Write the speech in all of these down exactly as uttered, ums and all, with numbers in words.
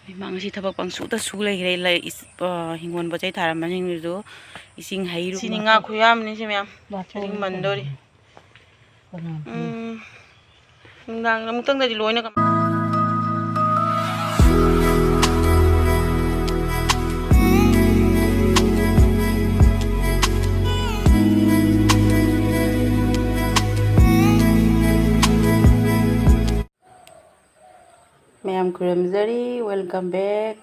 ꯏꯃꯥ ꯉꯁꯤ ꯊꯕꯛ ꯄꯪꯁꯨꯗ ꯁꯨ ꯂꯩꯈ꯭ꯔꯦ꯫ ꯂꯩ-, ꯏꯁ-, ꯑ, ꯍꯤꯡꯒꯣꯜ ꯄꯣꯠ ꯆꯩ ꯊꯥꯔꯝꯕꯁꯤꯡꯗꯨꯁꯨ ꯏꯁꯤꯡ ꯍꯩꯔꯨ-, ꯁꯤꯅꯤ ꯉꯥ ꯈꯨꯌꯥꯝꯅꯤ ꯁꯤ ꯃꯌꯥꯝ꯫ ꯕꯥꯆꯧ ꯏꯁꯤꯡ ꯃꯟꯗꯣꯔꯤ꯫ ꯀꯅꯥ? ꯎꯝ꯫ ꯅꯨꯡꯗꯥꯡ ꯑꯃꯨꯛꯇꯪꯗꯗꯤ ꯂꯣꯏꯅ ꯀꯝ-, ꯃꯌꯥꯝ ꯈꯨꯔꯨꯝꯖꯔꯤ, welcome back꯫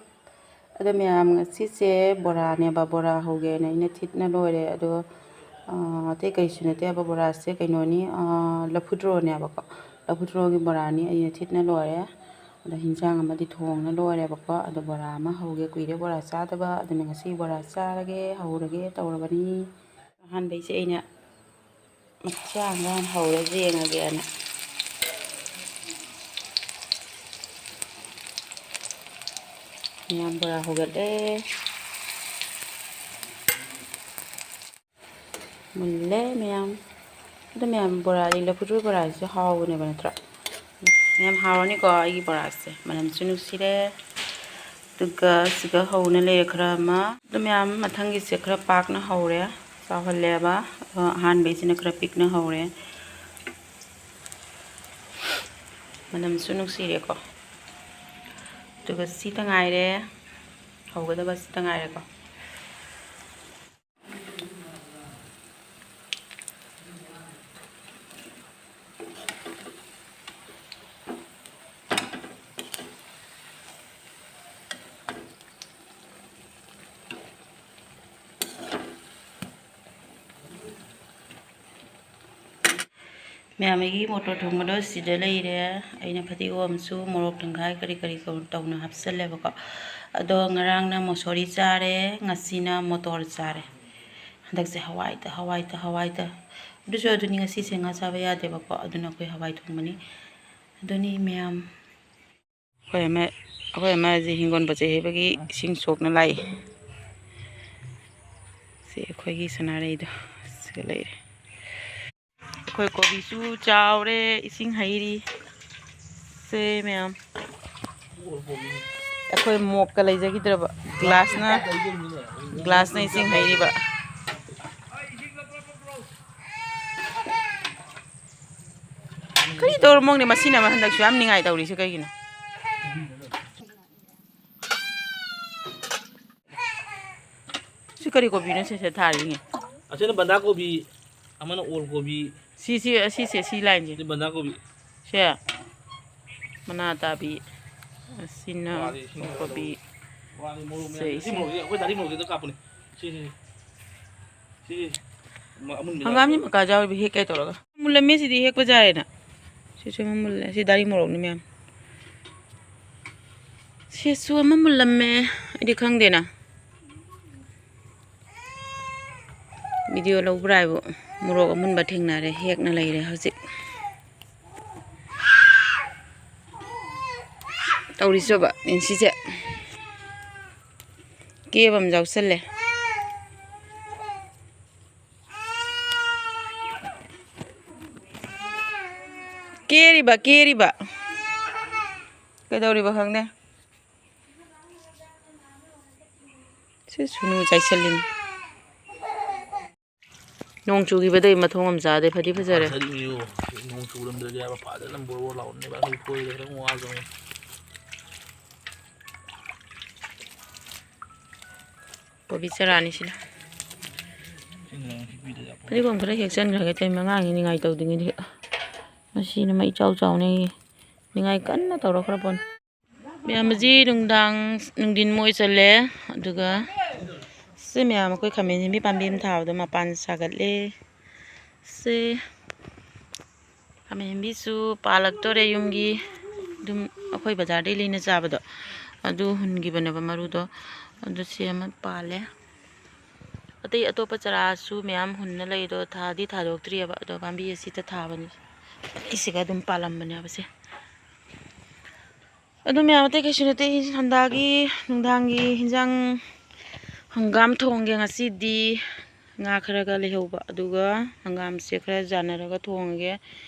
ꯑꯗꯣ ꯃꯌꯥꯝ, ꯉꯁꯤꯁꯦ ꯕꯣꯔꯥꯅꯦꯕ, ꯕꯣꯔꯥ ꯍꯧꯒꯦꯅ ꯑꯩꯅ ꯊꯤꯠꯅ ꯂꯣꯏꯔꯦ꯫ ꯑꯗꯣ, ꯑꯥ, ꯑꯇꯩ ꯀꯔꯤꯁꯨ ꯅꯠꯇꯦꯕ, ꯕꯣꯔꯥꯁꯦ ꯀꯩꯅꯣꯅꯤ, ꯑꯥ, ꯂꯐꯨꯊ꯭ꯔꯣꯅꯦꯕꯀꯣ, ꯂꯐꯨꯊ꯭ꯔꯣꯒꯤ ꯕꯣꯔꯥꯅꯤ꯫ ꯑꯩꯅ ꯊꯤꯠꯅ ꯂꯣꯏꯔꯦ꯫ ꯑꯗꯣ ꯍꯤꯟꯖꯥꯡ ꯑꯃꯗꯤ ꯊꯣꯡꯅ ꯂꯣꯏꯔꯦꯕꯀꯣ꯫ ꯑꯗꯣ ꯕꯣꯔꯥ ꯑꯃ ꯍꯧꯒꯦ, ꯀꯨꯏꯔꯦ ꯕꯣꯔꯥ ꯆꯥꯗꯕ꯫ ꯑꯗꯨꯅ ꯉꯁꯤ ꯕꯣꯔꯥ ꯆꯥꯔꯒꯦ, ꯍꯧꯔꯒꯦ ꯇꯧꯔꯕꯅꯤ꯫ ꯑꯍꯥꯟꯕꯩꯁꯦ ꯑꯩꯅ ꯃꯆꯥ ꯑꯃ ꯍꯧꯔ ꯌꯦꯡꯉꯒꯦꯅ꯫ ꯃꯌꯥꯝ ꯕꯣꯔꯥ ꯍꯧꯒꯠꯂꯦ꯫ ꯃꯨꯜꯂꯦ ꯃꯌꯥꯝ꯫ ꯑꯗꯣ ꯃꯌꯥꯝ, ꯕꯣꯔꯥꯗꯤ, ꯂꯐꯨꯊ꯭ꯔꯣ ꯕꯣꯔꯥꯁꯤꯁꯨ ꯍꯥꯎꯕꯅꯦꯕ, ꯅꯠꯇ꯭ꯔꯥ? ꯃꯌꯥꯝ, ꯍꯥꯎꯔꯅꯤꯀꯣ ꯑꯩꯒꯤ ꯕꯣꯔꯥꯁꯦ꯫ ꯃꯅꯝꯁꯨ ꯅꯨꯡꯁꯤꯔꯦ꯫ ꯑꯗꯨꯒ ꯁꯤꯒ ꯍꯧꯅ ꯂꯩꯔꯦ ꯈꯔ ꯑꯃ꯫ ꯑꯗꯣ ꯃꯌꯥꯝ, ꯃꯊꯪꯒꯤꯁꯦ ꯈꯔ ꯄꯥꯛꯅ ꯍꯧꯔꯦ, ꯆꯥꯎꯍꯜꯂꯦꯕ꯫ ꯑꯗꯣ ꯑꯍꯥꯟꯕꯩꯁꯤꯅ ꯈꯔ ꯄꯤꯛꯅ ꯍꯧꯔꯦ꯫ ꯃꯅꯝꯁꯨ ꯅꯨꯡꯁꯤꯔꯦꯀꯣ꯫ ꯑꯗꯨꯒ ꯁꯤꯇ ꯉꯥꯏꯔꯦ, ꯍꯧꯒꯗꯕ ꯁꯤꯇ ꯉꯥꯏꯔꯦꯀꯣ꯫ ꯃꯌꯥꯝ, ꯑꯩꯒꯤ ꯃꯣꯇꯣꯔ ꯊꯣꯡꯕꯗꯣ ꯁꯤꯗ ꯂꯩꯔꯦ꯫ ꯑꯩꯅ ꯐꯗꯤꯒꯣꯝꯁꯨ, ꯃꯣꯔꯣꯛ ꯇꯪꯈꯥꯏ, ꯀꯔꯤ ꯀꯔꯤ ꯇꯧꯅ ꯍꯥꯞꯆꯜꯂꯦꯕꯀꯣ꯫ ꯑꯗꯣ ꯉꯔꯥꯡꯅ ꯃꯣꯁꯣꯔꯤ ꯆꯥꯔꯦ, ꯉꯁꯤꯅ ꯃꯣꯇꯣꯔ ꯆꯥꯔꯦ꯫ ꯍꯟꯗꯛꯁꯦ ꯍꯋꯥꯏꯗ, ꯍꯋꯥꯏꯗ, ꯍꯋꯥꯏꯗ꯫ ꯑꯗꯨꯁꯨ ꯑꯗꯨꯅꯤ, ꯉꯁꯤꯁꯦ ꯉꯥ ꯆꯥꯕ ꯌꯥꯗꯦꯕꯀꯣ, ꯑꯗꯨꯅ ꯑꯩꯈꯣꯏ ꯍꯋꯥꯏ ꯊꯣꯡꯕꯅꯤ꯫ ꯑꯗꯨꯅꯤ ꯃꯌꯥꯝ꯫ ꯑꯩꯈꯣꯏ ꯑꯃ, ꯑꯩꯈꯣꯏ ꯑꯃꯁꯦ ꯍꯤꯡꯒꯣꯜ ꯄꯣꯠ ꯆꯩ ꯍꯦꯛꯄꯒꯤ ꯏꯁꯤꯡ ꯁꯣꯛꯅ ꯂꯥꯛꯏ꯫ ꯁꯤ ꯑꯩꯈꯣꯏꯒꯤ ꯁꯅꯥꯔꯩꯗꯣ ꯁꯤꯗ ꯂꯩꯔꯦ꯫ ꯑꯩꯈꯣꯏ ꯀꯣꯕꯤꯁꯨ ꯆꯥꯎꯔꯦ, ꯏꯁꯤꯡ ꯍꯩꯔꯤ꯫ ꯁꯦ ꯃꯌꯥꯝ꯫ ꯑꯩꯈꯣꯏ ꯃꯣꯞꯀ ꯂꯩꯖꯈꯤꯗ꯭ꯔꯕ꯫ ꯒ꯭ꯂꯥꯁꯅ, ꯒ꯭ꯂꯥꯁꯅ ꯏꯁꯤꯡ ꯍꯩꯔꯤꯕ꯫ ꯀꯔꯤ ꯇꯧꯔꯃꯣꯅꯦ ꯃꯁꯤꯅ ꯑꯃ ꯍꯟꯗꯛꯁꯨ ꯌꯥꯝ ꯅꯤꯡꯉꯥꯏ ꯇꯧꯔꯤꯁꯦ ꯀꯩꯒꯤꯅꯣ? ꯁꯤ ꯀꯔꯤ ꯀꯣꯕꯤꯅꯣ ꯁꯤꯁꯦ ꯊꯥꯔꯤꯁꯦ? ꯑꯁꯤꯅ ꯕꯟꯗꯥ ꯀꯣꯕꯤ, ꯑꯃꯅ ꯑꯣꯜ ꯀꯣꯕꯤ꯫ ꯁꯤꯁꯤ, ꯑꯁꯤꯁꯦ, ꯁꯤ ꯂꯥꯏꯟꯁꯦ꯫ ꯁꯤ ꯕꯟꯗꯥ ꯀꯣꯕꯤ꯫ ꯁꯦ ꯃꯅꯥ ꯇꯥꯕꯤ꯫ ꯑꯁꯤꯅ ꯃꯥꯗꯤ ꯏꯁꯤꯡ ꯑꯣꯜ ꯀꯣꯕꯤ꯫ ꯋꯥꯅꯤ, ꯃꯣꯔꯣꯛ ꯁꯦ, ꯃꯌꯥꯝ꯫ ꯁꯤ ꯏꯁꯤꯡ ꯃꯣꯔꯣꯛꯁꯦ ꯑꯩꯈꯣꯏ ꯗꯥꯗꯤ ꯃꯣꯔꯣꯛꯁꯤꯗ ꯀꯥꯞꯄꯅꯦ꯫ ꯁꯤ, ꯁꯤ, ꯁꯤ꯫ ꯁꯤ, ꯁꯤ꯫ ꯃ-, ꯑꯃꯨꯟꯕ ꯍꯪꯒꯥꯝꯁꯤ ꯌꯥꯎꯗꯦ꯫ ꯃꯀꯥ ꯌꯥꯎꯔꯤꯕ ꯍꯦꯛ ꯀꯩ ꯇꯧꯔꯒ? ꯃꯨꯜꯂꯝꯃꯦ ꯁꯤꯗꯤ ꯍꯦꯛꯄ ꯌꯥꯔꯦꯅ꯫ ꯁꯤꯁꯨ ꯑꯃ ꯃꯨꯜꯂꯦ꯫ ꯁꯤ ꯗꯥꯔꯤ ꯃꯣꯔꯣꯛꯅꯤ ꯃꯌꯥꯝ꯫ ꯁꯤꯁꯨ ꯑꯃ ꯃꯨꯜꯂꯝꯃꯦ꯫ ꯑꯩꯗꯤ ꯈꯪꯗꯦꯅ꯫ ꯚꯤꯗꯤꯑꯣ ꯂꯧꯕ꯭ꯔꯥ ꯍꯥꯏꯕꯨ ꯃꯣꯔꯣꯛ ꯑꯃꯨꯟꯕ ꯊꯦꯡꯅꯔꯦ, ꯍꯦꯛꯅ ꯂꯩꯔꯦ ꯍꯧꯖꯤꯛ꯫ ꯇꯧꯔꯤꯁꯣꯕ ꯅꯦꯟꯁꯤꯁꯦ꯫ ꯀꯦꯕ ꯑꯃ ꯌꯥꯎꯁꯜꯂꯦ꯫ ꯀꯦꯔꯤꯕ, ꯀꯦꯔꯤꯕ꯫ ꯀꯩꯗꯧꯔꯤꯕ ꯈꯪꯗꯦ꯫ ꯁꯤ ꯁꯨꯅꯨ ꯆꯥꯏꯁꯜꯂꯤꯅꯤ꯫ ꯅꯣꯡ ꯆꯨꯈꯤꯕꯗꯩ ꯃꯊꯣꯡ ꯑꯃ ꯆꯥꯗꯦ꯫ ꯐꯗꯤ ꯐꯖꯔꯦ꯫ ꯐꯖꯔꯤꯕꯅꯤꯌꯣ꯫ ꯅꯣꯡ ꯆꯨꯔꯝꯗ꯭ꯔꯗꯤ ꯍꯥꯏꯕ ꯐꯖꯅ ꯕꯣꯔ ꯕꯣꯔ ꯂꯥꯎꯔꯝꯅꯦꯕ꯫ ꯑꯩꯈꯣꯏ ꯀꯣꯏꯕꯗ ꯈꯤꯇꯪ ꯋꯥꯖꯕꯅꯤ꯫ ꯀꯣꯕꯤ ꯆꯔꯥꯅꯤ ꯁꯤꯅ꯫ ꯁꯤ ꯅꯣꯡ ꯆꯨꯕꯤꯗ ꯌꯥꯝ ꯐꯗꯤꯒꯣꯝ ꯈꯔ ꯍꯦꯛꯆꯟꯈ꯭ꯔꯒꯦ ꯇꯧꯔꯤꯃꯤ, ꯑꯉꯥꯡꯒꯤ ꯅꯤꯡꯉꯥꯏ ꯇꯧꯗ꯭ꯔꯤꯉꯩꯗ꯫ ꯃꯁꯤꯅ ꯃꯩ ꯏꯆꯥꯎ ꯆꯥꯎꯅ ꯅꯤꯡꯉꯥꯏ ꯀꯟꯅ ꯇꯧꯔꯛꯈ꯭ꯔ ꯄꯣꯠꯅꯤ꯫ ꯃꯌꯥꯝ ꯑꯁꯤ ꯅꯨꯡꯗꯥꯡ, ꯅꯨꯡꯊꯤꯟ ꯃꯣꯏ ꯆꯠꯂꯦ꯫ ꯑꯗꯨꯒ ꯁꯤ ꯃꯌꯥꯝ ꯑꯩꯈꯣꯏ ꯈꯥꯃꯦꯟ ꯁꯤꯟꯕꯤ ꯄꯥꯝꯕꯤ ꯑꯃ ꯊꯥꯕꯗꯣ ꯃꯄꯥꯟ ꯁꯥꯒꯠꯂꯦ꯫ ꯁꯦ ꯈꯥꯃꯦꯟ ꯁꯤꯟꯕꯤꯁꯨ ꯄꯥꯜꯂꯛꯇꯣꯔꯦ ꯌꯨꯝꯒꯤ꯫ ꯑꯗꯨꯝ ꯑꯩꯈꯣꯏ ꯕꯖꯥꯔꯗꯩ ꯂꯩꯅ ꯆꯥꯕꯗꯣ ꯑꯗꯨ ꯍꯨꯟꯈꯤꯕꯅꯦꯕ ꯃꯔꯨꯗꯣ꯫ ꯑꯗꯨ ꯁꯤ ꯑꯃ ꯄꯥꯜꯂꯦ꯫ ꯑꯇꯩ ꯑꯇꯣꯞꯄ ꯆꯔꯥꯁꯨ ꯃꯌꯥꯝ ꯍꯨꯟꯅ ꯂꯩ, ꯑꯗꯣ ꯊꯥꯗꯤ ꯊꯥꯗꯣꯛꯇ꯭ꯔꯤꯑꯕ꯫ ꯑꯗꯣ ꯄꯥꯝꯕꯤ ꯑꯁꯤꯗ ꯊꯥꯕꯅꯤ꯫ ꯑꯩꯁꯤꯒ ꯑꯗꯨꯝ ꯄꯥꯜꯂꯝꯕꯅꯦꯕ ꯁꯦ꯫ ꯑꯗꯨ ꯃꯌꯥꯝ ꯑꯇꯩ ꯀꯩꯁꯨ ꯅꯠꯇꯦ꯫ ꯍꯟꯗꯥꯒꯤ ꯅꯨꯡꯗꯥꯡꯒꯤ ꯍꯤꯟꯖꯥꯡ ꯍꯪꯒꯥꯝ ꯊꯣꯡꯒꯦ ꯉꯁꯤꯗꯤ꯫ ꯉꯥ ꯈꯔꯒ ꯂꯩꯍꯧꯕ, ꯑꯗꯨꯒ ꯍꯪꯒꯥꯝꯁꯦ ꯈꯔ ꯌꯥꯟꯅꯔꯒ ꯊꯣꯡꯉꯒꯦ꯫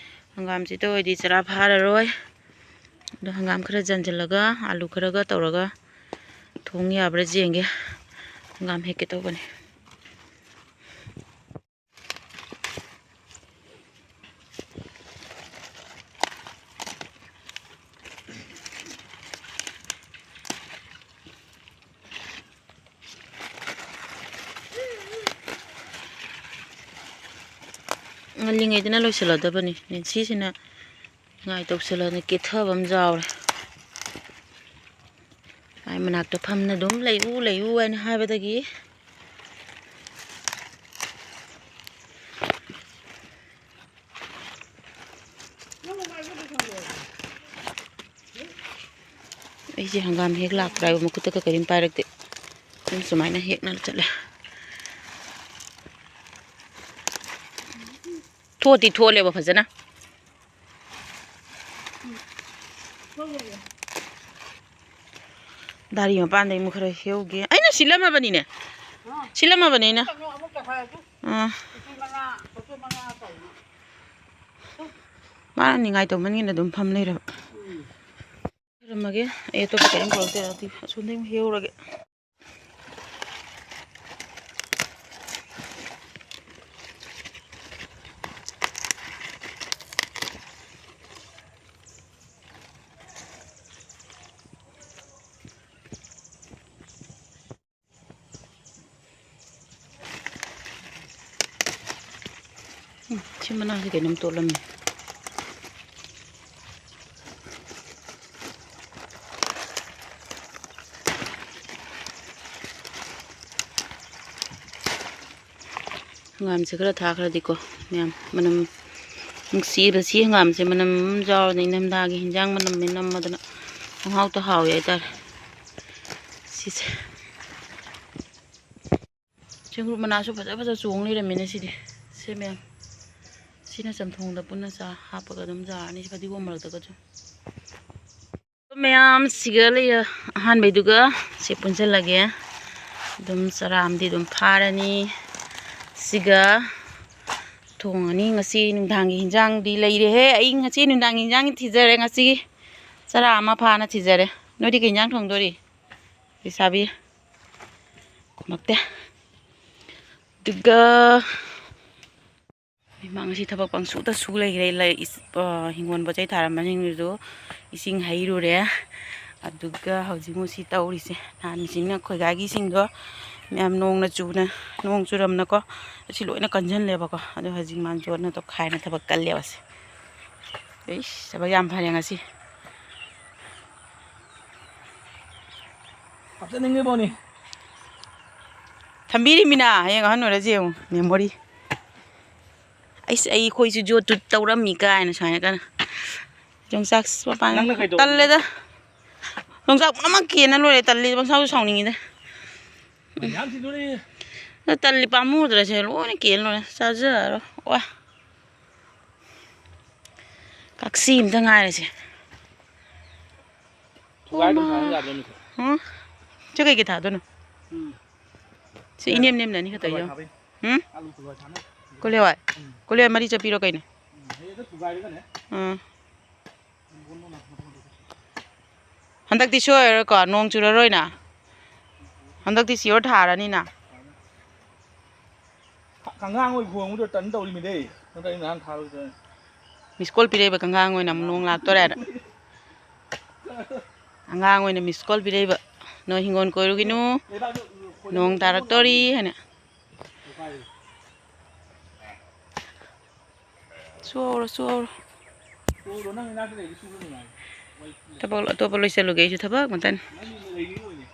ꯍꯪꯒꯥꯝꯁꯤꯗ ꯑꯣꯏꯗꯤ ꯆꯔꯥ ꯐꯥꯔꯔꯣꯏ꯫ ꯑꯗꯣ ꯍꯪꯒꯥꯝ ꯈꯔ ꯆꯥꯏꯁꯤꯜꯂꯒ, ꯑꯂꯨ ꯈꯔꯒ ꯇꯧꯔꯒ ꯊꯣꯡ ꯌꯥꯕ꯭ꯔꯥ ꯌꯦꯡꯒꯦ꯫ ꯍꯪꯒꯥꯝ ꯍꯦꯛꯀꯦ ꯇꯧꯕꯅꯤ꯫ ꯉꯜꯂꯤꯉꯩꯗꯅ ꯂꯣꯏꯁꯤꯜꯂꯗꯕꯅꯤ꯫ ꯅꯦꯟꯁꯤꯁꯤꯅ ꯅꯤꯡꯉꯥꯏ ꯇꯧꯁꯤꯜꯂꯗꯅ ꯀꯦꯊꯕ ꯑꯃ ꯌꯥꯎꯔꯦ꯫ ꯃꯥꯏ ꯃꯅꯥꯛꯇ ꯐꯝꯅ ꯑꯗꯨꯝ "ꯂꯩꯎ, ꯂꯩꯎ" ꯍꯥꯏꯅ ꯍꯥꯏꯕꯗꯒꯤ꯫ ꯑꯩꯁꯦ ꯍꯪꯒꯥꯝ ꯍꯦꯛ ꯂꯥꯛꯄ꯭ꯔꯥ ꯍꯥꯏꯕ, ꯃꯈꯨꯠꯇꯒ ꯀꯔꯤꯝ ꯄꯥꯏꯔꯛꯇꯦ꯫ ꯑꯗꯨꯝ ꯁꯨꯃꯥꯏꯅ ꯍꯦꯛꯅ ꯆꯠꯂꯦ꯫ ꯊꯣꯠꯇꯤ ꯊꯣꯠꯂꯦꯕ ꯐꯖꯅ꯫ ꯗꯥꯔꯤ ꯃꯄꯥꯟꯗꯩ ꯑꯃꯨꯛ ꯈꯔ ꯍꯦꯛꯎꯒꯦ꯫ ꯑꯩꯅ ꯁꯤꯜꯂꯝꯃꯕꯅꯤꯅꯦ꯫ ꯁꯤꯜꯂꯝꯃꯕꯅꯤ ꯑꯩꯅ꯫ ꯑꯥ꯫ ꯃꯥꯅ ꯅꯤꯡꯉꯥꯏ ꯇꯧꯃꯟꯒꯤꯅ ꯑꯗꯨꯝ ꯐꯝ ꯂꯩꯔꯕ꯫ ꯊꯝꯃꯒꯦ꯫ ꯑꯩ ꯑꯇꯣꯞꯄ ꯀꯔꯤꯝ ꯄꯨꯔꯛꯇꯦ꯫ ꯑꯗꯨꯗꯤ ꯑꯁꯣꯝꯗꯩ ꯑꯃꯨꯛ ꯍꯦꯛꯎꯔꯒꯦ꯫ ꯎꯝ, ꯁꯤ ꯃꯅꯥꯁꯤ ꯀꯩꯅꯣꯝ ꯇꯣꯠꯂꯝꯃꯤ꯫ ꯍꯪꯒꯥꯝꯁꯦ ꯈꯔ ꯊꯥꯈ꯭ꯔꯗꯤꯀꯣ ꯃꯌꯥꯝ, ꯃꯅꯝ ꯅꯨꯡꯁꯤꯕ ꯁꯤ ꯍꯪꯒꯥꯝꯁꯦ, ꯃꯅꯝ ꯑꯃ ꯌꯥꯎꯔꯗꯤ ꯏꯪꯊꯝꯊꯥꯒꯤ ꯍꯤꯟꯖꯥꯡ ꯃꯅꯝꯅꯦ ꯅꯝꯃꯗꯅ ꯄꯪꯍꯥꯎꯇ ꯍꯥꯎꯋꯦ ꯍꯥꯏꯇꯥꯔꯦ꯫ ꯁꯤꯁꯦ ꯆꯦꯡꯒ꯭ꯔꯨꯞ ꯃꯅꯥꯁꯨ ꯐꯖ ꯐꯖ ꯆꯣꯡ ꯂꯩꯔꯝꯃꯤꯅꯦ ꯁꯤꯗꯤ꯫ ꯁꯦ ꯃꯌꯥꯝ, ꯁꯤꯅ ꯆꯝꯊꯣꯡꯗ ꯄꯨꯟꯅ ꯆꯥ ꯍꯥꯞꯄꯒ ꯑꯗꯨꯝ ꯆꯥꯔꯅꯤ, ꯐꯗꯤꯒꯣꯝ ꯃꯔꯛꯇꯒꯁꯨ꯫ ꯃꯌꯥꯝ ꯁꯤꯒ ꯂꯩ-, ꯑꯍꯥꯟꯕꯩꯗꯨꯒ ꯁꯤ ꯄꯨꯟꯁꯤꯜꯂꯒꯦ꯫ ꯑꯗꯨꯝ ꯆꯔꯥ ꯑꯃꯗꯤ ꯑꯗꯨꯝ ꯐꯥꯔꯅꯤ꯫ ꯁꯤꯒ ꯊꯣꯡꯉꯅꯤ꯫ ꯉꯁꯤ ꯅꯨꯡꯗꯥꯡꯒꯤ ꯍꯤꯟꯖꯥꯡꯗꯤ ꯂꯩꯔꯦꯍꯦ꯫ ꯑꯩ ꯉꯁꯤ ꯅꯨꯡꯗꯥꯡꯒꯤ ꯍꯤꯟꯖꯥꯡ ꯊꯤꯖꯔꯦ ꯉꯁꯤꯒꯤ꯫ ꯆꯔꯥ ꯑꯃ ꯐꯥꯅ ꯊꯤꯖꯔꯦ꯫ ꯅꯣꯏꯗꯤ ꯀꯩ ꯏꯟꯖꯥꯡ ꯊꯣꯡꯗꯣꯔꯤ? ꯂꯩꯁꯥꯕꯤ꯫ ꯈꯨꯝꯃꯛꯇꯦ꯫ ꯑꯗꯨꯒ ꯏꯃꯥ ꯉꯁꯤ ꯊꯕꯛ ꯄꯪꯁꯨꯗ ꯁꯨ ꯂꯩꯈ꯭ꯔꯦ꯫ ꯂꯩ-, ꯏꯁ-, ꯑ, ꯍꯤꯡꯒꯣꯜ ꯄꯣꯠ ꯆꯩ ꯊꯥꯔꯝꯕꯁꯤꯡꯗꯨꯁꯨ ꯏꯁꯤꯡ ꯍꯩꯔꯨꯔꯦ꯫ ꯑꯗꯨꯒ ꯍꯧꯖꯤꯛ ꯃꯨꯛ ꯁꯤ ꯇꯧꯔꯤꯁꯦ꯫ ꯅꯍꯥꯟ ꯏꯁꯤꯡꯅ ꯑꯩꯈꯣꯏ ꯒꯥꯒꯤ ꯏꯁꯤꯡꯗꯣ ꯃꯌꯥꯝ ꯅꯣꯡꯅ ꯆꯨꯅ, ꯅꯣꯡ ꯆꯨꯔꯝꯅꯀꯣ, ꯑꯁꯤ ꯂꯣꯏꯅ ꯀꯟꯁꯤꯜꯂꯦꯕꯀꯣ꯫ ꯑꯗꯣ ꯍꯧꯖꯤꯛ ꯃꯥꯅ ꯆꯣꯠꯅ ꯇꯧꯈꯥꯏꯅ ꯊꯕꯛ ꯀꯜꯂꯦꯕ ꯁꯦ꯫ ꯏꯁ, ꯊꯕꯛ ꯌꯥꯝ ꯐꯔꯦ ꯉꯁꯤ꯫ ꯍꯥꯞꯆꯟꯅꯤꯡꯉꯤꯕꯣꯅꯤ꯫ ꯊꯝꯕꯤꯔꯤꯃꯤꯅ, ꯍꯌꯦꯡ ꯑꯍꯟ ꯑꯣꯏꯔꯁꯤ ꯌꯦꯡꯉꯨ, memory꯫ ꯑꯩꯁ, ꯑꯩ ꯑꯩꯈꯣꯏꯁꯨ ꯌꯣꯠꯇꯨ ꯇꯧꯔꯝꯃꯤ ꯀꯥꯏꯅ ꯁꯨꯃꯥꯏꯅ ꯀꯟꯅ꯫ ꯌꯣꯡꯆꯥꯛ ꯃꯄꯥꯟ ꯅꯪꯅ ꯀꯩꯗꯧꯕ? ꯇꯜꯂꯦꯗ꯫ ꯌꯣꯡꯆꯥꯛ ꯄꯨꯝꯅꯃꯛ ꯀꯦꯟꯅ ꯂꯣꯏꯔꯦ, ꯇꯜꯂꯦ, ꯄꯪꯁꯥꯎꯗ ꯁꯥꯎꯅꯤꯡꯉꯤꯗ꯫ ꯃꯌꯥꯝ ꯊꯤꯗꯣꯔꯛꯏ꯫ ꯑꯗ ꯇꯜꯂꯤ, ꯄꯥꯝꯃꯨꯗ꯭ꯔꯁꯦ, ꯂꯣꯏꯅ ꯀꯦꯟ ꯂꯣꯏꯔꯦ, ꯆꯥꯖꯔꯔꯣꯏ꯫ ꯋꯥ꯫ ꯀꯛꯁꯤ ꯑꯝꯇ ꯉꯥꯏꯔꯦꯁꯦ꯫ ꯊꯨꯒꯥꯏ ꯑꯗꯨꯝ ꯊꯥꯅ ꯌꯥꯗꯣꯏꯅꯤ꯫ ꯍꯨꯝ? ꯁꯤ ꯀꯩꯀꯩ ꯊꯥꯗꯣꯏꯅꯣ? ꯎꯝ꯫ ꯁꯤ ꯏꯅꯦꯝ ꯅꯦꯝꯅ ꯑꯅꯤ ꯈꯛꯇ ꯊꯨꯒꯥꯏ ꯌꯥꯎ-, ꯊꯥꯕꯩ꯫ ꯍꯨꯝ? ꯑꯂꯨ ꯊꯨꯒꯥꯏ ꯊꯥꯅ꯫ ꯀꯣꯂꯤ ꯍꯋꯥꯏ? ꯎꯝ꯫ ꯀꯣꯂꯤ ꯍꯋꯥꯏ ꯃꯔꯤ ꯆꯠꯄꯤꯔꯣ ꯀꯩꯅꯣ? ꯎꯝ, ꯍꯌꯦꯡ ꯑꯗꯨ ꯊꯨꯒꯥꯏꯔꯒꯅꯦ꯫ ꯑꯥ꯫ ꯍꯟꯗꯛꯇꯤ ꯁꯣꯏꯔꯔꯣꯏꯀꯣ, ꯅꯣꯡ ꯆꯨꯔꯔꯣꯏꯅ꯫ ꯍꯟꯗꯛꯇꯤ sure ꯊꯥꯔꯅꯤꯅ꯫ ꯀꯪꯉꯥꯡ ꯑꯣꯏ ꯈꯣꯡꯕꯗꯣ ꯇꯟ ꯇꯧꯔꯤꯃꯤꯗꯤ꯫ ꯅꯠꯇ꯭ꯔꯗꯤ ꯅꯍꯥꯟ ꯊꯥꯔꯣꯏꯗ꯭ꯔꯣ? Miss call ꯄꯤꯔꯛꯏꯕ ꯀꯪꯉꯥꯡ ꯑꯣꯏꯅ ꯑꯃꯨꯛ ꯅꯣꯡ ꯂꯥꯛꯇꯣꯔꯦꯅ꯫ ꯑꯉꯥꯡ ꯑꯣꯏꯅ miss call ꯄꯤꯔꯛꯏꯕ, "ꯅꯣꯏ ꯍꯤꯡꯒꯣꯜ ꯀꯣꯏꯔꯨꯒꯤꯅꯨ, ꯂꯩꯕꯥꯛꯇꯣ ꯈꯣꯏꯗꯣꯛ ꯅꯣꯡ ꯇꯥꯔꯛꯇꯣꯔꯤ" ꯍꯥꯏꯅ꯫ ꯇꯧꯈꯥꯏꯔꯦ꯫ ꯁꯨꯍꯧꯔꯣ, ꯁꯨꯍꯧꯔꯣ꯫ ꯁꯨꯍꯧꯔꯣ, ꯅꯪ ꯏꯅꯥꯛꯇ ꯂꯩꯔꯗꯤ ꯁꯨꯕ ꯅꯨꯡꯉꯥꯏ꯫ ꯊꯕꯛ ꯑꯇꯣꯞꯄ ꯂꯣꯏꯁꯜꯂꯨꯒꯦ, ꯑꯩꯁꯨ ꯊꯕꯛ ꯉꯥꯛꯇꯅꯤ꯫ ꯅꯪꯒꯤ ꯂꯩꯔꯤꯉꯩ ꯑꯣꯏꯅ꯫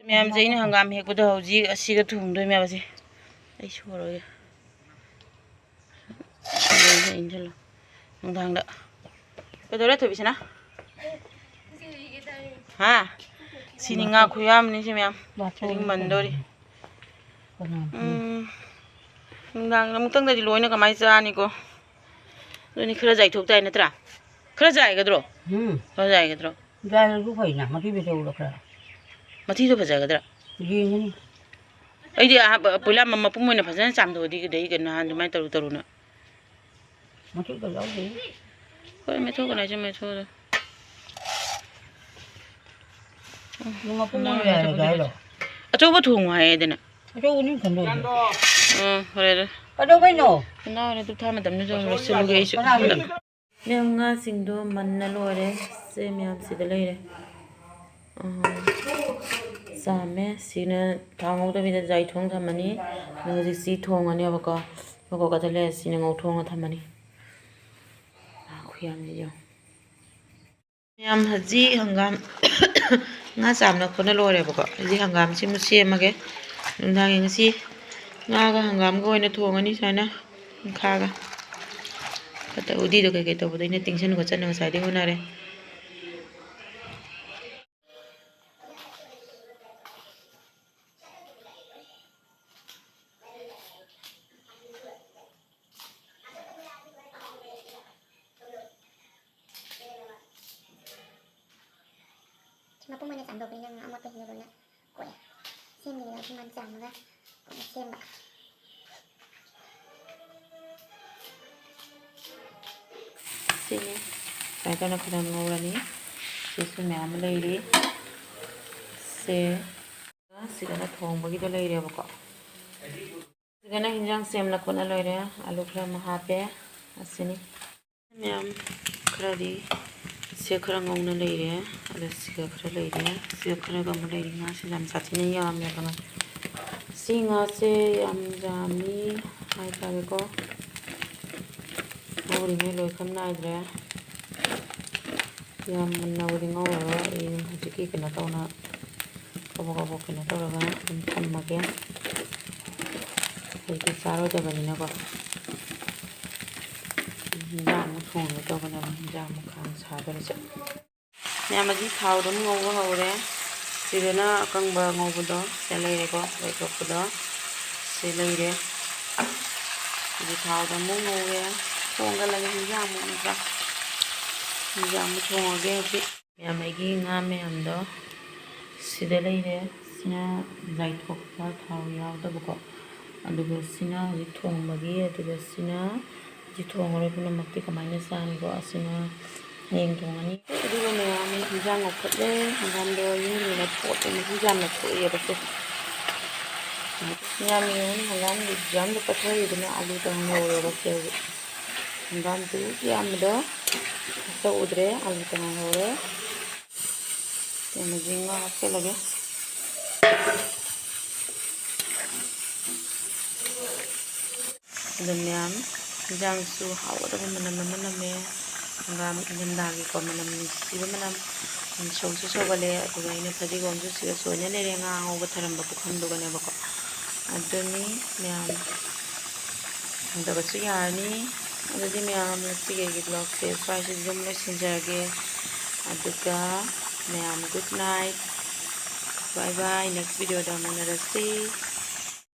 ꯃꯌꯥꯝꯁꯦ, ꯑꯩꯅ ꯍꯪꯒꯥꯝ ꯍꯦꯛꯄꯗꯣ ꯍꯧꯖꯤꯛ ꯑꯁꯤꯒ ꯊꯣꯡꯗꯣꯏꯅꯦꯕꯁꯦ꯫ ꯑꯩ ꯁꯨꯔꯒꯦ꯫ ꯏꯟꯁꯤꯜꯂꯣ, ꯏꯟꯁꯤꯜꯂꯣ꯫ ꯅꯨꯡꯗꯥꯡꯗ꯫ ꯀꯩꯗꯧꯔꯦ, ꯊꯣꯏꯕꯤꯁꯅꯥ? ꯍꯥ? ꯁꯤꯅꯤ ꯉꯥ ꯈꯨꯌꯥꯝꯅꯤ ꯁꯤ ꯃꯌꯥꯝ꯫ ꯕꯥꯆꯧ ꯍꯧꯖꯤꯛ ꯃꯟꯗꯣꯔꯤ꯫ ꯀꯅꯥ? ꯎꯝ꯫ ꯅꯨꯡꯗꯥꯡ ꯑꯃꯨꯛꯇꯪꯗꯗꯤ ꯂꯣꯏꯅ ꯀꯃꯥꯏꯅ ꯆꯥꯅꯤꯀꯣ? ꯑꯗꯨꯅꯤ ꯈꯔ ꯆꯥꯏꯊꯣꯛ ꯇꯥꯏ ꯅꯠꯇ꯭ꯔꯥ? ꯈꯔ ꯆꯥꯏꯒꯗ꯭ꯔꯣ? ꯎꯝ꯫ ꯈꯔ ꯆꯥꯏꯒꯗ꯭ꯔꯣ? ꯆꯥꯏꯔꯁꯨ ꯐꯩꯅ, ꯃꯊꯤ ꯄꯤꯊꯣꯛꯎꯔꯣ ꯈꯔ꯫ ꯃꯊꯤꯗꯣ ꯐꯖꯒꯗ꯭ꯔꯥ? ꯌꯦꯡꯉꯅꯤ꯫ ꯑꯩꯗꯤ ꯑꯍꯥꯟꯕ ꯄꯣꯏꯂꯥ ꯃ-, ꯃꯄꯨꯝ ꯑꯣꯏꯅ ꯐꯖꯅ ꯆꯥꯝꯊꯣꯛꯑꯗꯤ ꯀꯩꯗꯧ ꯅꯍꯥꯟ ꯑꯗꯨꯃꯥꯏꯅ ꯇꯧꯔꯨ ꯇꯧꯔꯨꯅ? ꯃꯊꯤꯒ ꯌꯥꯎꯗꯦ꯫ ꯍꯣꯏ, ꯃꯦꯠꯊꯣꯛꯀꯅꯤ ꯍꯥꯏꯁꯨ ꯃꯦꯠꯊꯣꯛꯑꯣ꯫ ꯃꯄꯨꯝ ꯑꯣꯏꯅ ꯌꯥꯏꯔꯒꯦ ꯍꯥꯏꯔꯣ? ꯑꯆꯧꯕ ꯊꯣꯡꯉꯨ ꯍꯥꯏꯌꯦꯗꯅ꯫ ꯑꯆꯧꯕꯅꯤ ꯈꯟꯗꯣꯛꯑꯣ꯫ ꯑꯥ, ꯐꯔꯦ, ꯑꯗꯨ꯫ ꯀꯩꯗꯧꯕꯩꯅꯣ? ꯏꯅꯥꯎ ꯍꯣꯔꯦꯟ ꯙꯨꯞ ꯊꯥ ꯃꯇꯝꯗ ꯂꯣꯏꯁꯤꯜꯂꯨꯒꯦ ꯑꯩꯁꯨ꯫ ꯀꯅꯥꯒꯤ? ꯃꯌꯥꯝ, ꯉꯥꯁꯤꯡꯗꯣ ꯃꯟꯅ ꯂꯣꯏꯔꯦ꯫ ꯁꯦ ꯃꯌꯥꯝ ꯁꯤꯗ ꯂꯩꯔꯦ꯫ ꯑꯥ, ꯆꯥꯝꯃꯦ꯫ ꯁꯤꯅ ꯊꯥꯎ ꯉꯧꯗꯕꯤꯗ ꯖꯥꯏ ꯊꯣꯡ ꯊꯝꯃꯅꯤ꯫ ꯑꯗꯣ ꯍꯧꯖꯤꯛ ꯁꯤ ꯊꯣꯡꯉꯅꯦꯕꯀꯣ꯫ ꯃꯀꯣꯛ ꯀꯛꯊꯠꯂꯦ꯫ ꯁꯤꯅ ꯉꯧꯊꯣꯡꯉ ꯊꯝꯃꯅꯤ꯫ ꯉꯥ ꯈꯨꯌꯥꯝꯁꯤ ꯌꯦꯡꯉꯨ꯫ ꯃꯌꯥꯝ, ꯍꯧꯖꯤꯛ ꯍꯪꯒꯥꯝ ꯉꯥ ꯆꯥꯝꯅ ꯈꯣꯠꯅ ꯂꯣꯏꯔꯦꯕꯀꯣ꯫ ꯍꯧꯖꯤꯛ ꯍꯪꯒꯥꯝꯁꯤꯃꯨꯛ ꯁꯦꯝꯃꯒꯦ꯫ ꯅꯨꯡꯗꯥꯡꯒꯤ ꯉꯁꯤ ꯉꯥꯒ ꯍꯪꯒꯥꯝꯒ ꯑꯣꯏꯅ ꯊꯣꯡꯉꯅꯤ ꯁꯨꯃꯥꯏꯅ꯫ ꯈꯥꯒ꯫ ꯐꯠꯇ ꯎꯗꯤꯗꯣ ꯀꯩꯀꯩ ꯇꯧꯕꯗꯣ ꯑꯩꯅ ꯇꯤꯡꯁꯟ ꯈꯣꯠꯆꯟꯅ ꯉꯁꯥꯏꯗꯩ ꯍꯣꯠꯅꯔꯦ꯫ ꯁꯤ ꯃꯄꯨꯝ ꯑꯣꯏꯅ ꯆꯥꯝꯊꯣꯛꯄꯅꯤꯅ ꯉꯥ ꯑꯃꯣꯠꯄꯁꯤꯡꯗꯣ ꯂꯣꯏꯅ ꯀꯣꯛꯑꯦ꯫ ꯁꯦꯝꯗ꯭ꯔꯤꯉꯩꯗ ꯁꯨꯃꯥꯏꯅ ꯆꯥꯝꯃꯒ ꯀꯣꯟꯅ ꯁꯦꯝꯕ꯫ ꯁꯤꯅꯤ꯫ ꯁꯨꯃꯥꯏꯅ ꯇꯧꯅ ꯈꯔ ꯉꯧꯔꯅꯤ꯫ ꯁꯤꯁꯨ ꯃꯌꯥꯝ ꯑꯃ ꯂꯩꯔꯤ꯫ ꯁꯦ꯫ ꯁꯤꯗꯅ ꯊꯣꯡꯕꯒꯤꯗꯣ ꯂꯩꯔꯦꯕꯀꯣ꯫ ꯁꯤꯗꯅ ꯍꯤꯟꯖꯥꯡ ꯁꯦꯝꯅ ꯈꯣꯠꯅ ꯂꯣꯏꯔꯦ꯫ ꯑꯂꯨ ꯈꯔ ꯑꯃ ꯍꯥꯞꯄꯦ꯫ ꯑꯁꯤꯅꯤ꯫ ꯃꯌꯥꯝ ꯈꯔꯗꯤ ꯁꯦ ꯈꯔ ꯉꯧꯅ ꯂꯩꯔꯦ꯫ ꯑꯗ ꯁꯤꯒ ꯈꯔ ꯂꯩꯔꯦ꯫ ꯁꯤꯒ ꯈꯔꯒ ꯑꯃꯨꯛ ꯂꯩꯔꯤ꯫ ꯉꯥꯁꯦ ꯌꯥꯝ ꯁꯥꯊꯤꯅ ꯌꯥꯝꯃꯦꯕ ꯉꯥ-, ꯁꯤ ꯉꯥꯁꯦ ꯌꯥꯝ ꯌꯥꯝꯃꯤ ꯍꯥꯏꯇꯥꯔꯦꯀꯣ꯫ ꯉꯧꯔꯤꯉꯩ ꯂꯣꯏꯈꯝ ꯅꯥꯏꯗ꯭ꯔꯦ꯫ ꯌꯥꯝ ꯃꯨꯟꯅꯕꯨꯗꯤ ꯉꯧꯔꯔꯣꯏ꯫ ꯑꯩ ꯍꯧꯖꯤꯛꯀꯤ ꯀꯩꯅꯣ ꯇꯧꯅ ꯀꯕꯣꯛ ꯀꯕꯣꯛ ꯀꯩꯅꯣ ꯇꯧꯔꯒ ꯑꯗꯨꯝ ꯊꯝꯃꯒꯦ꯫ ꯍꯧꯖꯤꯛꯇꯤ ꯆꯥꯔꯣꯏꯗꯕꯅꯤꯅꯀꯣ꯫ ꯍꯤꯟꯖꯥꯡ ꯑꯃꯨꯛ ꯊꯣꯡꯒꯦ ꯇꯧꯕꯅꯦꯕ꯫ ꯍꯤꯟꯖꯥꯡ ꯑꯃꯨꯛ ꯈꯥꯡ ꯁꯥꯗꯣꯔꯤꯁꯦ꯫ ꯃꯌꯥꯝ ꯑꯁꯤ ꯊꯥꯎꯗ ꯑꯃꯨꯛ ꯉꯧꯕ ꯍꯧꯔꯦ꯫ ꯁꯤꯗꯅ ꯑꯀꯪꯕ ꯉꯧꯕꯗꯣ ꯁꯤꯗ ꯂꯩꯔꯦꯀꯣ꯫ ꯂꯩꯊꯣꯛꯄꯗꯣ ꯁꯤ ꯂꯩꯔꯦ꯫ ꯑꯗꯨ ꯊꯥꯎꯗ ꯑꯃꯨꯛ ꯉꯧꯔꯦ꯫ ꯊꯣꯡꯒꯠꯂꯒꯦ ꯍꯤꯟꯖꯥꯡ ꯑꯃꯨꯛ ꯅꯠꯇ꯭ꯔꯥ? ꯍꯤꯟꯖꯥꯡ ꯑꯃꯨꯛ ꯊꯣꯡꯉꯒꯦ ꯍꯧꯖꯤꯛ꯫ ꯃꯌꯥꯝ ꯑꯩꯒꯤ ꯉꯥ ꯃꯌꯥꯝꯗꯣ ꯁꯤꯗ ꯂꯩꯔꯦ꯫ ꯁꯤꯅ ꯖꯥꯏꯊꯣꯛꯄ ꯊꯥꯎ ꯌꯥꯎꯗꯕꯀꯣ꯫ ꯑꯗꯨꯒ ꯁꯤꯅ ꯍꯧꯖꯤꯛ ꯊꯣꯡꯕꯒꯤ, ꯑꯗꯨꯒ ꯁꯤꯅ ꯁꯤ ꯊꯣꯡꯉꯔꯣꯏ ꯄꯨꯝꯅꯃꯛꯇꯤ ꯀꯃꯥꯏꯅ ꯆꯥꯅꯤꯀꯣ? ꯑꯁꯤꯅ ꯌꯦꯟ ꯊꯣꯡꯉꯅꯤ꯫ ꯑꯗꯨꯒ ꯃꯌꯥꯝ ꯍꯤꯟꯖꯥꯡ ꯂꯧꯈꯠꯂꯦ꯫ ꯍꯪꯒꯥꯝꯗꯣ ꯌꯨꯝꯒꯤ ꯂꯧꯊꯣꯛꯑꯦ, ꯃꯍꯤ ꯌꯥꯝꯅ ꯊꯣꯛꯑꯦꯕꯁꯦ꯫ ꯃꯌꯥꯝ ꯌꯦꯡꯉꯨꯅꯦ, ꯍꯪꯒꯥꯝꯒꯤ ꯌꯥꯝꯅ ꯄꯠꯊꯔꯤꯗꯨꯅ ꯑꯂꯨ ꯇꯪ ꯉꯧꯔꯦꯕꯁꯦ ꯍꯧꯖꯤꯛ꯫ ꯍꯪꯒꯥꯝꯗꯨ ꯌꯥꯝꯕꯗꯣ ꯃꯁꯛ ꯎꯗ꯭ꯔꯦ, ꯑꯂꯨ ꯇꯪ ꯉꯧꯔꯦ꯫ ꯃꯍꯤ ꯉꯥ ꯍꯥꯞꯆꯤꯜꯂꯒꯦ꯫ ꯑꯗꯨ ꯃꯌꯥꯝ, ꯍꯤꯟꯖꯥꯡꯁꯨ ꯍꯥꯎꯒꯗꯕ ꯃꯅꯝ ꯑꯃ ꯅꯝꯃꯦ꯫ ꯍꯪꯒꯥꯝ ꯏꯪꯊꯝꯊꯥꯒꯤꯀꯣ, ꯃꯅꯝ ꯅꯨꯡꯁꯤꯕ ꯃꯅꯝ ꯁꯧꯁꯨ ꯁꯧꯒꯠꯂꯦ꯫ ꯑꯗꯨꯒ ꯑꯩꯅ ꯐꯗꯤꯒꯣꯝꯁꯨ ꯁꯤꯗ ꯁꯣꯏꯅ ꯂꯩꯔꯦ, ꯉꯥ ꯑꯉꯧꯕ ꯊꯔꯝꯕ ꯄꯨꯈꯝꯗꯨꯒꯅꯦꯕꯀꯣ꯫ ꯑꯗꯨꯅꯤ ꯃꯌꯥꯝ, ꯊꯝꯗꯕꯁꯨ ꯌꯥꯔꯅꯤ꯫ ꯑꯗꯨꯗꯤ ꯃꯌꯥꯝ, ꯉꯁꯤꯒꯤ ꯑꯩꯒꯤ vlogꯁꯦ ꯁ꯭ꯋꯥꯏꯁꯤꯗ ꯑꯗꯨꯝ ꯂꯣꯏꯁꯤꯟꯖꯔꯒꯦ꯫ ꯑꯗꯨꯒ ꯃꯌꯥꯝ, good night, bye bye, next videoꯗ ꯑꯃꯨꯛ ꯎꯅꯔꯁꯤ꯫